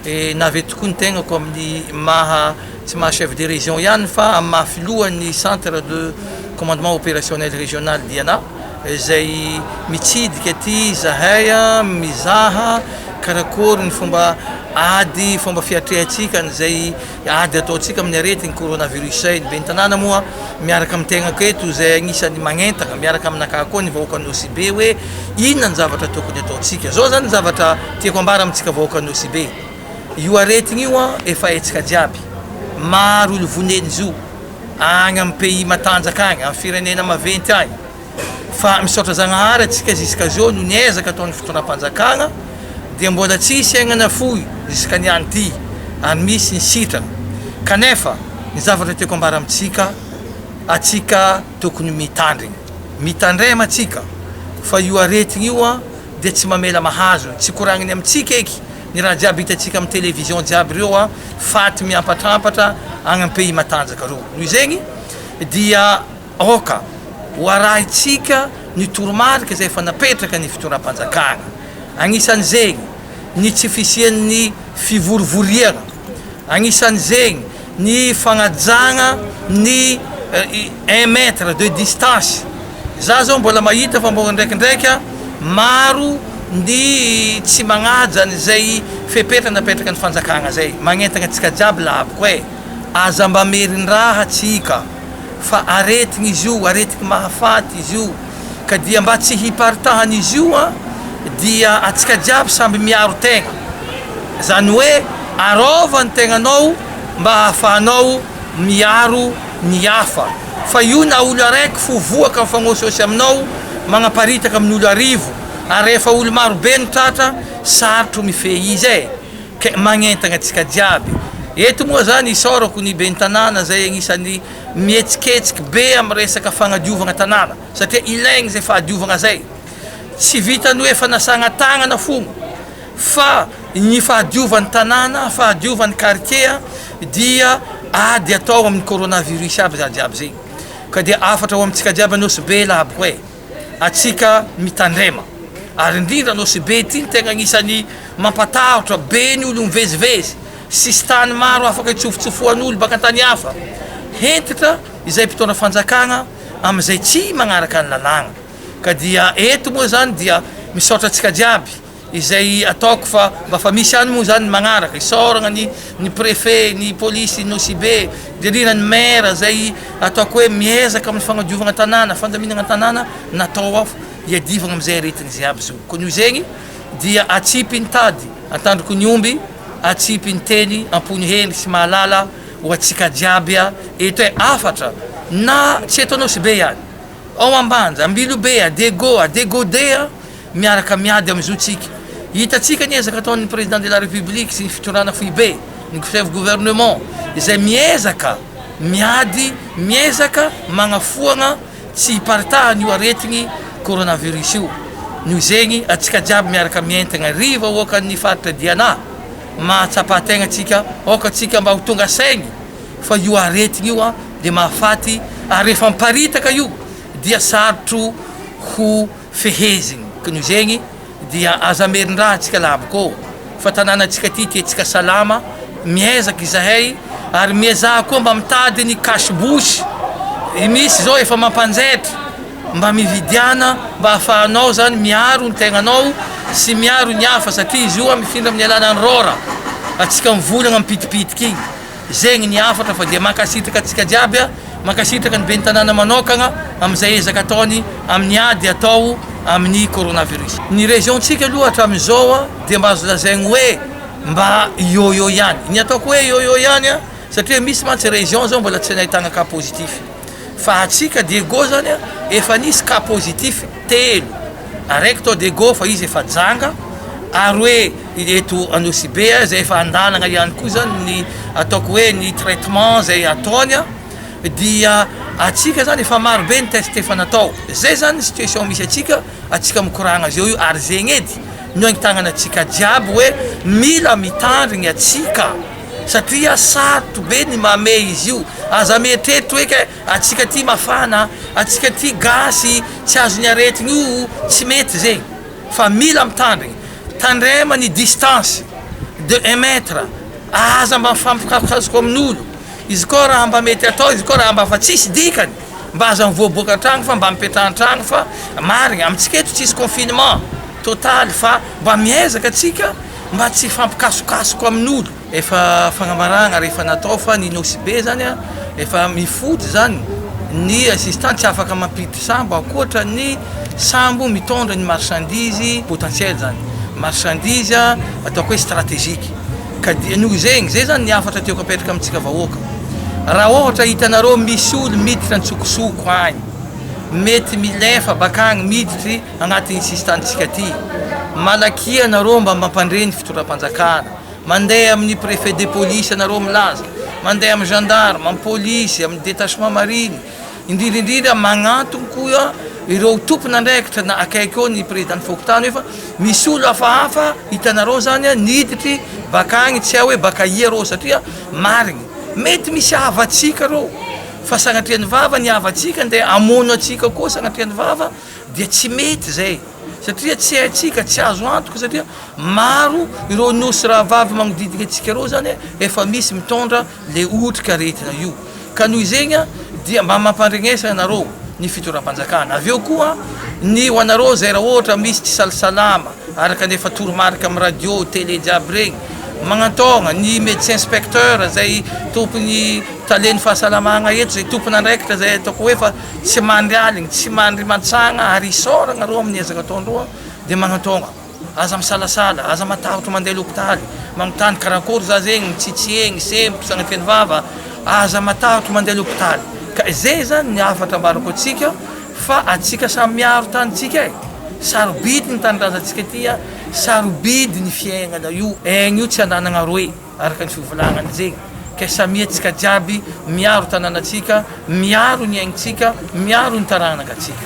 Navy eto tokoa ny tegnako amin'ny maha tsy maha chef de région ihany fa amin'ny maha filohan'ny centre de commandement opérationnel régional Diana izay mitsidika aty izahay mizaha karakory ny fomba ady fomba fiatrehantsika an'izay ady ataontsika amin'ny aretigny coronavirus izay. Ny ben'ny tanàna moa miaraka amin'ny tegnako eto izay agnisan'ny magnentagna miaraka aminakahy koa ny vahoakan'i Nosy Be hoe inona ny zavatra tokony ataontsika. Zao zany ny zavatra tiako ambara amintsika vahoakan'i Nosy Be, io aretigny io an efa haintsika jiaby, maro olo vonen'izy io agny amin'ny pays matanjaka agny, amin'ny firenena maventy agny. Fa misaotra Zagnahary antsika jusqu'à zao noho ny ezaka ataon'ny fitondram-panjakagna dia mbola tsisy aigna nafoy jusqu'à niany ty ary misy ny sitrana. Kanefa ny zavatra tiako ambara amintsika, atsika tokony mitandrigny, mitandrema atsika fa io aretigny io an dia tsy mamela mahazo, tsy koragniny amintsika eky ny raha jiaby hitantsika amin'ny télévision jiaby reo an, faty miampatrampatra agny amin'ny pays matanjaka reo. Noho izegny dia. Aoka ho arahintsika ny toromarika izay efa napetraka ny fitondram-panjakana. Agnisan'izegny ny tsy fisian'ny fivorivoriagna, agnisan'izegny ny fagnajagna ny un mètre de distance. Za zao mbola mahita fa mbô ndraikindraika maro ny tsy magnaja an'izay fepetra napetraka ny fanjakagna zay. Magnentagna antsika jiaby laboko e, aza mba merin-draha tsika. fa aretigny izy io, aretigny mahafaty izy io, ka dia mba tsy hiparitahan'izy io an, dia antsika jiaby samby miaro tegna, zany hoe arova ny tegnanao mba ahafahanao miaro ny hafa, fa io na olo araiky fo voa ka mifagnôsihôsy aminao magnaparitaka amin'ny olo arivo, ary rehefa olo maro be no tratra, sarotro mifehy izy e. Ke magnentagna antsika jiaby. Eto moa zany isaorako ny ben'ny tanàna zay agnisan'ny mihetsiketsiky be amin'ny resaka fagnadiovagna tanàna satria ilaigny zay fahadiovagna zay. Tsy vitan'ny hoe fanasagna tagnana fogna fa ny fahadiovan'ny tanàna, fahadiovan'ny quartier dia ady atao amin'ny coronavirus aby raha jiaby zegny. Ka dia hafatra ho amintsika jiaby Anosibe aby koa e. Atsika mitandrema ary indrindra Nosy Be ity no tegna agnisan'ny mampatahotra be ny olo mivezivezy, sisintany maro afaka itsofotsofohan'olo baka antany hafa, hentitra izay mpitondra fanjakagna amizay tsy magnaraka ny lalàgna ka dia eto moa zany dia misaotra antsika jiaby Izay ataoko fa mba fa misy ihany moa zany ny magnaraka, isaoragna ny ny préfet, ny polisy Nosy Be, indrindra ny maire zay ataoko hoe miezaka amin'ny fagnadiovagna tanàna, fandaminagna tanàna natao ao hiadivagna amizay aretigny zay aby zao. Koa noho izegny dia atsipy ny tady antandroky ny omby, atsipy ny teny ampony hendry sy mahalala ho antsika jiaby eto e, hafatra na tsy eto Nosy Be ihany, ao Ambanja, Ambilobe, a Diego, a Diego de. Miaraka miady amin'ny zontsika. Hitantsika ny ezaka ataon'ny Président de la République sy ny fitondrana foibe, ny chef gouvernement izay miezaka miady, miezaka magnafoagna tsy hiparitahan'io aretigny coronavirus io. Noho izegny, antsika jiaby miaraka mientagna ry vahoakan'ny faritra Diana, mahatsapa tegna antsika, aoka antsika mba ho tonga saigny fa io aretigny io dia mahafaty ary rehefa miparitaka io dia sarotro ho fehezigny kno zegny dia aza merin-draha antsika laboko ô fa tanànantsika ty tiantsika salama miezaka izahay ary miezaha koa mba mitady ny cache bouche misy zao efa mampanjaitra mba mividiana mba ahafahanao zany miaro ny tegnanao sy miaro ny hafa satria izy io mifindra amin'ny alalan'ny rôra antsika mivolagna mipitipitika igny. Zegny ny hafatra fa dia mankasitraka antsika jiaby a, mankasitraka ny ben'ny tanàna manokagna amin'izay ezaka ataony amin'ny ady atao amin'ny coronavirus. Ny région-tsika aloha hatramin'izao a dia mba azo lazaigny hoe mba eo eo ihany. Ny ataoko hoe eo eo ihany a satria misy mantsy région zao mbola tsy nahitagna cas positif fa atsika Diego zany a efa nisy cas positif telo. Araiky tao Diego fa izy efa janga ary hoe eto Anosibe izay efa andalana ihany koa zany ny ataoko hoe ny traitement izay ataony dia atsika zany efa maro be ny test efa natao, zay zany ny situation misy atsika, atsika mikoragna zao io ary zegny edy no ahitagna antsika jiaby hoe mila mitandrigny atsika satria sarotro be ny mamehy izy io, aza mieritreritra hoe kay Atsika aty mafana, atsika aty gasy tsy azon'ny aretigny io, tsy mety zegny fa mila mitandrigny, tandrema ny distance, de un mètre, aza mba mifampikasokasoka amin'olo, izy koa raha mba mety atao, izy koa raha mba fa tsisy dikany, mba aza mivoaboaka an-tragno fa mba mipetraha an-tragno fa marigny, amintsika eto tsisy confinement total fa mba miezaka atsika mba tsy hifampikasokasoka amin'olo. Efa fagnambaragna rehefa natao fa ny Nosy Be zany efa mifody zany ny assistant tsy afaka mampiditry sambo ankoatra ny sambo mitondra ny marchandise potentiel zany, marchandise ataoko hoe stratégique ka dia noho zegny, zay zany ny hafatra tiako apetraka amintsika vahoaka, raha ôhatra hitanareo misy olo miditra antsokosoko agny, mety milefa bakagny miditry agnatin'ny sisin-tanintsika aty, malakia anareo mba mampandre ny fitondram-panjakana. Mandeha amin'ny préfet de police anareo milaza, mandeha amin'ny gendarme, amin'ny polisy, amin'ny détachement marine, indrindra indrindra magnantony koa ireo tompon'andraikitra na akaiky eo ny président ny fokontany hoe fa misy olo hafahafa hitanareo zany niditry bakagny tsy hay hoe baka ia reo satria marigny mety misy havantsika reo fa sagnatria ny vava ny havantsika ndeha hamono antsika koa sagnatria ny vava dia tsy mety zay satria tsy haintsika tsy azo antoka satria Maro ireo nosy rahavavy magnodidina antsika ireo zany efa misy mitondra le otrikaretina io ka noho izegny dia mba mampandregnesa anareo ny fitondram-panjakana avy eo koa ny ho anareo zay raha ohatra misy tsy salsalama araka ny efa toromarika amin'ny radio, tele jiaby regny magnantôgna ny médecin inspecteur zay tompony talen'ny fahasalamagna eto zay tompon'andraikitra zay ataoko hoe fa tsy mandry aligny tsy mandry mantsagna ary isaoragna reo amin'ny ezaka ataondreo dia magnantôgna. Aza misalasala, aza matahotra mandeha lopitaly, magnontany karakory za zegny, mitsitsy egny, sempotra, sagnatria ny vava, aza matahotra mandeha lopitaly, ka zay zany ny hafatra ambarako antsika fa antsika samy miaro tanintsika e, sarobidy ny tanindrazantsika ty a, sarobidy ny fiaignana io, aigna io tsy ananagna roe araka ny fivolagnany zegny, ke samia antsika jiaby miaro tanànantsika, miaro ny aignitsika, miaro ny taranakatsika.